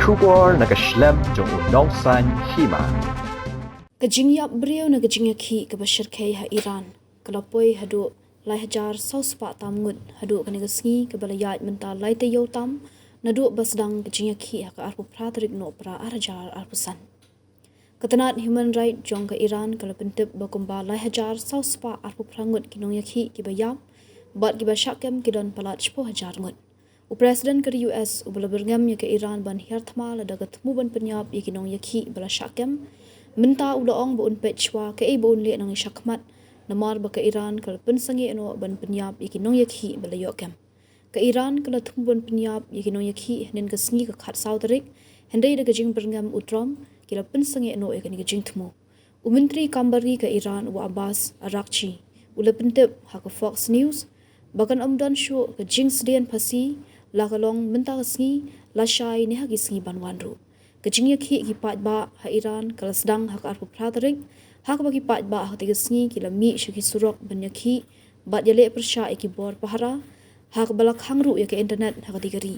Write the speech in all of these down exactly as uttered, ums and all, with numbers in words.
Khubor na ka shlem jong u nongsan hima. Ka jingïap briew na ka jingïakhih kaba shyrkhei ha Iran ka la poi haduh lai hajar saw spah tam ngut haduh kane ka sngi, kaba la ïaid mynta lai taïew tam naduh ba sdang ka jingïakhih ha ka arphew phra tarik Nohprah ar hajar arphew san. Ka tnat human right jong ka Iran ka la pyntip ba kumba lai hajar saw spah arphew phra ngut ki nongïakhih kiba ïap bad kiba shah kem ki don palat shiphew hajar ngut. U President ka ri U S uba la byrngem ïa ka Iran ban hiar thma lada ka thmu ban pynïap ïa ki nongïakhih ba la shah kem, mynta u la ong ba un peit shuwa kaei ba un leh nangne shakhmat, namar ba ka Iran ka la pynsangeh noh ban pynïap ïa ki nongïakhih ba la ïoh kem. Ka Iran ka la thmu ban pynïap ïa ki nongïakhih hynnin ka sngi ka khatsaw tarik, hynrei da ka jingbyrngem u Trump ki la pynsangeh noh ïa kane ka jingthmu. U Myntri Kam Bari ka Iran u Abbas Araghchi u la pyntip ha ka Fox News ba kan ym don shuh ka jingsdien phasi la ka long mynta ka sngi lashai ne ha ki sngi ban wan ruh. Ka jingïakhih ki paidbah ha Iran ka la sdang ha ka arphew phra tarik, ha kaba ki paidbah ha katei ka sngi ki la mih sha ki surok ban ïakhih bad ïaleh pyrshah ïa ki bor pahara, ha kaba la khang ruh ïa ka internet ha katei ka ri.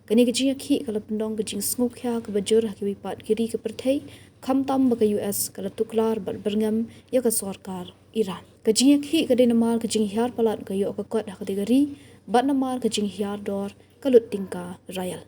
Kane ka jingïakhih ka la pynlong ka jingsngewkhia kaba jur ha kiwei pat ki ri ka pyrthei, khamtam ba ka U S ka la tuklar bad byrngem ïa ka sorkar Iran. Ka jingïakhih ka dei namar ka jinghiar palat ka ïoh ka kot ha katei ka ri bad namar ka jinghiar dor ka lut tyngka rial.